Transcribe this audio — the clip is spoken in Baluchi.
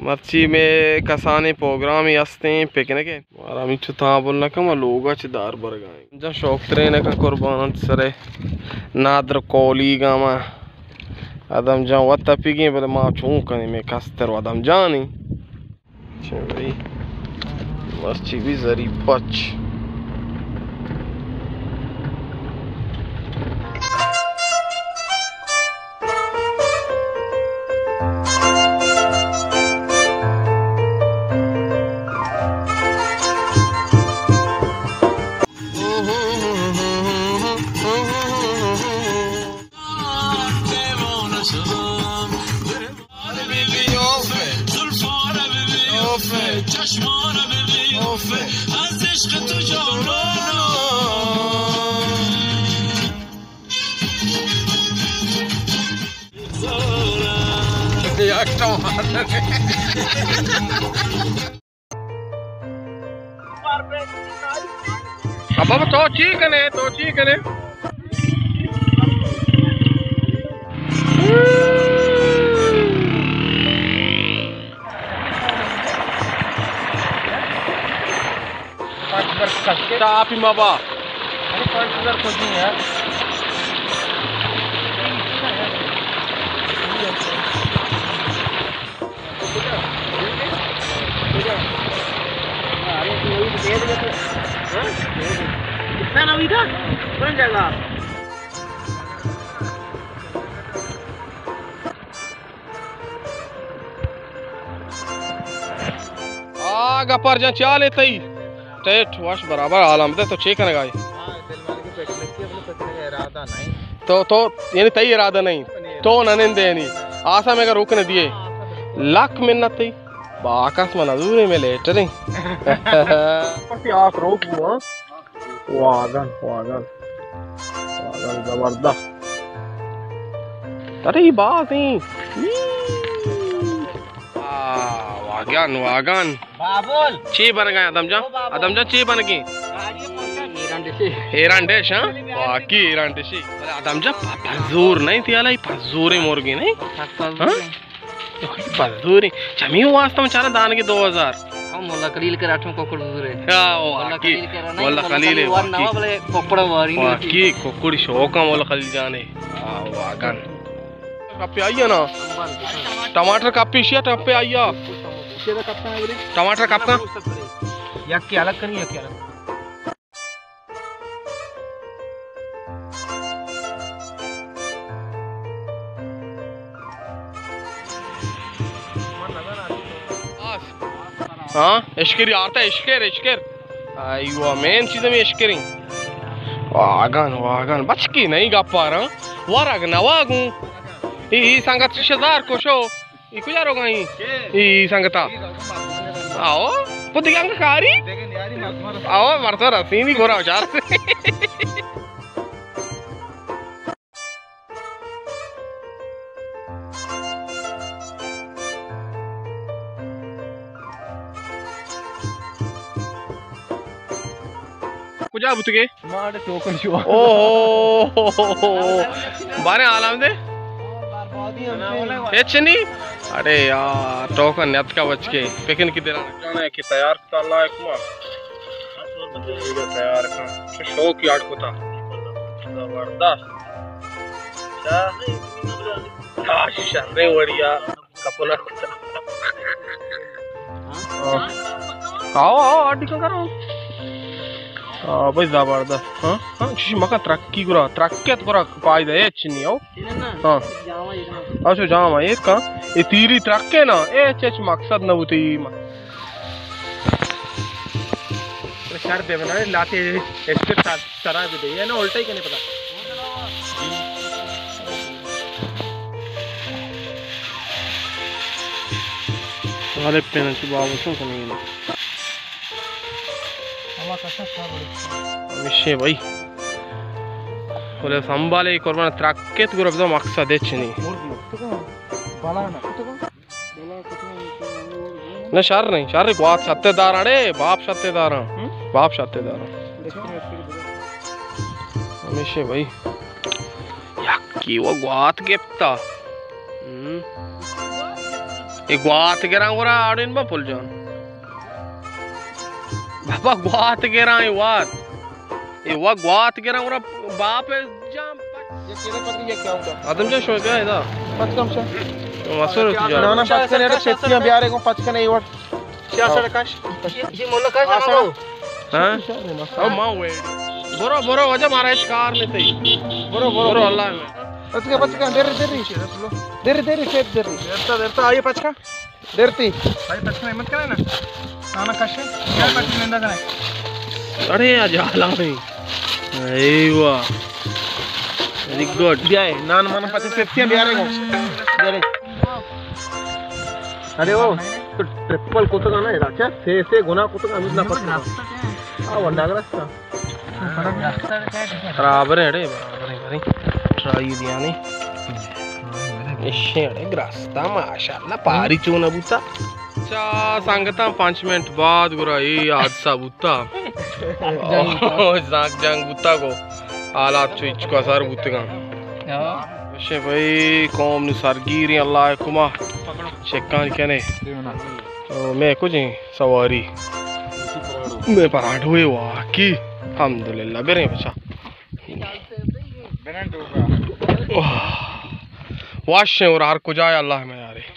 مرچی مئے کسانیں پروگرامے ہستیں، پکنک ءِ۔ مارا ہمینچو تامبل نہ کن، ما لوگا چہ دار برگا ایں۔ جان شوق ترینک ءَ قربان انت سرے نادر کولیگ ءَ ما۔ ادم جان وت تپیگیں، بلے ما چون کنیں، مئے کستر ادم جان ایں۔ چے بھئی، مرچی بھی زری پچ۔ یک ٹماٹر۔ ابا تو چی کنے، تو چی کنے؟ تا آپ ہی مبا۔ ارے پانچ ہزار کچھ نہیں یار۔ کتنا نہ ہوئی تھا؟ بن جائے گا۔ آ، گپار جان، چے حال اے تئی؟ ٹیٹ، وش، برابر، حال ہم دے، تو چے کنگا ئے؟ تو، تو، یعنی تئی ارادہ نہیں، تو نہ نندے یعنی۔ آسا میں کا روکنے دیے۔ لکھ منت تئی۔ باکس من نزوریں، میں لیٹریں۔ پسی آس روک بو، ہاں؟ واگن، واگن۔ واگن زبردست۔ ارے، اے باز ایں۔ آ، واگن، واگن۔ بابل۔ چے بنگا ادم جان؟ او بابل۔ ادم جان، چے بنگے؟ گاڑی پوچھا۔ ایران ڈشی۔ ایران ڈش، ہاں؟ واقعی ایران ڈشی۔ بلے ادم جان، پ-، پزور نہیں تھی، الا پزوریں مرگے نہیں؟ ہاں؟ پزوریں۔ چمی واسطہ من چارا دانگے دو ہزار۔ ہاں، مولا خلیل کرا اٹھم ککڑ زورے۔ ہاں، مولا واقعی۔ خلیل کرا نہیں، مولا مولا خلیل خلیل ہے، وار نوا واقعی۔ بلے ککڑ واری نہیں ہوتی۔ واقعی، ککڑی شوق ہے مولا خلیل جانے۔ آ، واگن۔ کپے آئی ہے نا؟ ٹماٹر کپے، شیا ٹپے آئی ہے۔ ٹماٹر کپ کا؟ یک کے الگ کریں، یک کے الگ۔ ہاں، اشکری آرتا، اشکر، اشکر۔ ایوا، مین چیز ہمیں اشکریں۔ واگن، واگن، بچکی نہیں گپاراں۔ ورگ نواگوں۔ ای، ای سنگت شش ہزار کشو۔ ای کجا روگا ای؟ ای سنگتا۔ آو، پو دیگه انگا کاری؟ آو، مرتا رسینی گورا چار۔ کجا بوتگے؟ ما اڑے ٹوکن شو۔ اوہو۔ بارے آلام دے۔ ہچ نی۔ اڑے یار، ٹوکن نیتکا بچکے۔ پکنک دلانا۔ جانا کہ تیار کتا اللہ حکمہ۔ تیار کن۔ چہ شوق یاڑ کتا۔ زبردست۔ چا؟ آ، شریں وڑیا۔ کپنا کتا۔ آو، آو، آڈی کن کرو۔ آ، بھائی زبردست۔ ہاں، ہاں، چیشی مکن ترکی گرا، ترکت گرا فائدہ ہچ نی ہو۔ ہاں۔ اچھا، جام ہے، ایک کا۔ یہ تیری ترک ہے نا، اے چچ مقصد نہ ہوتی۔ شر بہ بنا، لاتے اسپیڈ سرا بہ دے، یہ نا الٹا ہی کنے پتا۔ غالب پہ نہ چو بابا چون کنے۔ ہمیشہ بھائی۔ بولے سنبھالے قربان ترکت گرو بدا مقصد ہے چنی۔ نہ، شر نہیں، شر گوات شتے داراں، اڑے باپ شتے داراں، ہم؟ باپ شتے داراں۔ ہمیشہ بھائی، یکی وہ گوات گپتا۔ ہم؟ اے گوات گراں گڑا آڑین با پل جان۔ بابا گوات گراں اے وات۔ اے وا گوات گراں گڑا باپ جام۔ آدم جان شما بیا ادا۔ پچ کم شا۔ مسور ہوتی جان۔ نانا پچ کنے اڑے پیپسیاں بیارے گوں پچ کنے اے وڑ۔ چیا سڑ کش؟ یہ ملک ہے سمجھو۔ ہاں؟ او ماں ویڈ۔ برو، برو، وجہ مارا اشکار نہیں تھی۔ برو، برو۔ برو، اللہ میں۔ پچ کا، پچ کا، دیر، دیر۔ دیر، دیر، شیپ دیر۔ دیرتا، دیرتا، آئیے پچ کا۔ دیرتی۔ بھائی، پچ کا ہمت کرے نا۔ نانا کشے۔ کیا پچ نندا کرے؟ اڑے، آ جالا نہیں۔ اے واہ۔ Very good. بیا اے، نان مان پچ پیپسیاں بیارے گوں۔ بیارے۔ اڑے او، تو ٹرپل کتگا نا، ادا چا سے، سے گنا کتگا، ہمیں نہ پتہ۔ آ، ونڈا گرستا۔ برابر ہے اڑے، برابر ہے، برابر ہے۔ ٹرائی دیا نہیں۔ ایشے اڑے گرستا، ماشاءاللہ، پاری چون بوتا۔ چا سنگتاں، پنچ منٹ بعد گڑا اے حادثہ بوتا۔ او، زانک جنگ بوتا گو۔ حالات چو ہچ کو اثر بوتگاں۔ ہاں۔ ایشے بھائی، قوم نو سرگیری، اللہ کما چکان کنے۔ او، میں کچھ سواری۔ میں پراڈوے واقعی۔ الحمدللہ، بریں بچا۔ واہ۔ واشیں اور ہر کجا ہے، اللہ میں یارے۔